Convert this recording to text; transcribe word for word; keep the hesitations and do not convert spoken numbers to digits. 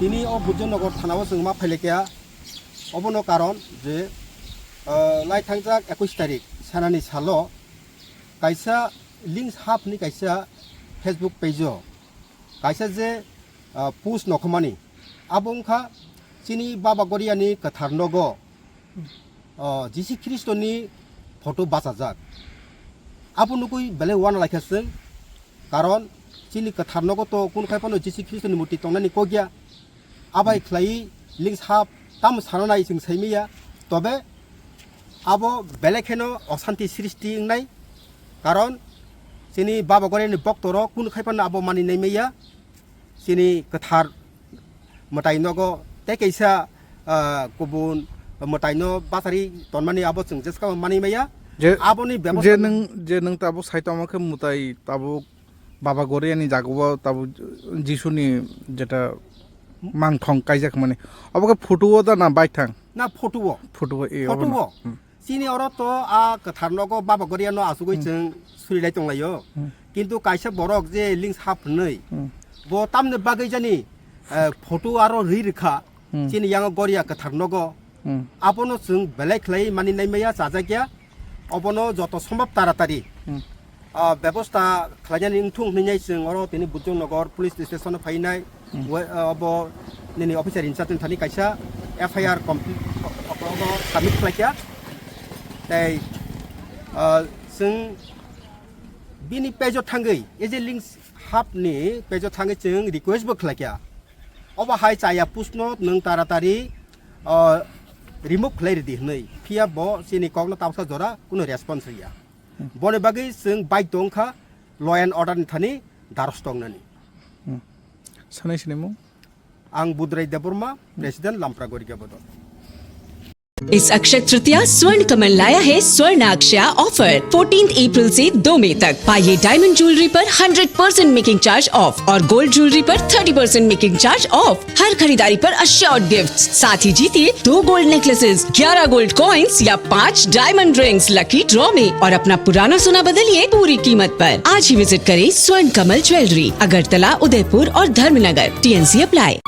Tini o Bujongnagar thanao chwng ma phailekya, obono karon je, ah, lai thangjak ekush tarik sanani salo kaisa links hap ni kaisa Facebook page o kaisa je, ah, post nokhomani, abo wngkha chini Baba Goriani kwthar nogo, ah, Jisu Khristoni photo bachajak. Abo nugui belai uana laikha chwng, karon chini kwthar nogo to kunu khai phano Jisu Khristoni murti tongnani kokya. Abai khlai links hap tamo sananai chwng saimaya, tobe abo belai kheno osanti srishti wngnai, karon chini Baba Goriani boktorok kunu khai phano abo mani naimaya, chini kwthar mwtai nogo tei kaisa, ah, kubun mwtai no bachari tonmani abo chwng jeskao mani maya. Je, aboni je bebosta nwng, je nwng tabuk sai tongma khe mwtai tabuk Baba Goriani jagao tabuk Jisuni jeta mangthong kaijak mani. Obo khe photo o da na baithang? Na photo o. Photo o, e, photo obono. O. Hmm. Chini oro to a kwthar nogo Baba Goriano asugui Hmm. chwng surilai tonglaio. Hmm. Kintu kaisa borok je links hap hwnwi, Hmm. bo tamni bagwi jani, eh, photo aro rwi rwkha, Hmm. chini yango Goria kwthar nogo. Hmm. Abono chwng belai khlai mani naimaya, chajakya. Obono joto sombhob taratari, Hmm. ah, bebosta khlainani wngthung hwnwi chwng oro tini Bujongnagar police station o phainai. Hmm. We-, ah, obo nini officer in charge thani kaisa F I R compl-, o-, o-, o-, submit khlaikha. Tei, ah, chwng bini page o thangwi, A J Links Hub ni page o thangwi chwng request bo khlaikha. Obo hai chaya post no nwng taratari, ah, remove khlai ridi hwnwi. Phiya bo chini kok no tabuksa jora kuno response rwya. Hmm. Boni bagwi chwng baidho wngkha law and order ni thani darosto wngnani. Hmm. Sanai sinimung? Ang Budrai Debbarma, President Lampra Gorika Bodol. इस अक्षय तृतीया स्वर्ण कमल लाया है स्वर्ण अक्षया offer. Fourteenth अप्रैल से दो मई तक पाइए डायमंड ज्वेलरी पर hundred percent making charge off और गोल्ड ज्वेलरी पर thirty percent making charge off. हर खरीदारी पर अश्योर्ड गिफ्ट, साथ ही जीतिए दो गोल्ड नेकलेसेस, ग्यारह गोल्ड कॉइंस या पाँच डायमंड रिंग्स लकी ड्रॉ में और अपना पुराना सोना बदलिए पूरी कीमत पर। आज ही विजिट करें स्वर्ण कमल ज्वेलरी, अगरतला, उदयपुर और धर्मनगर। TNC apply.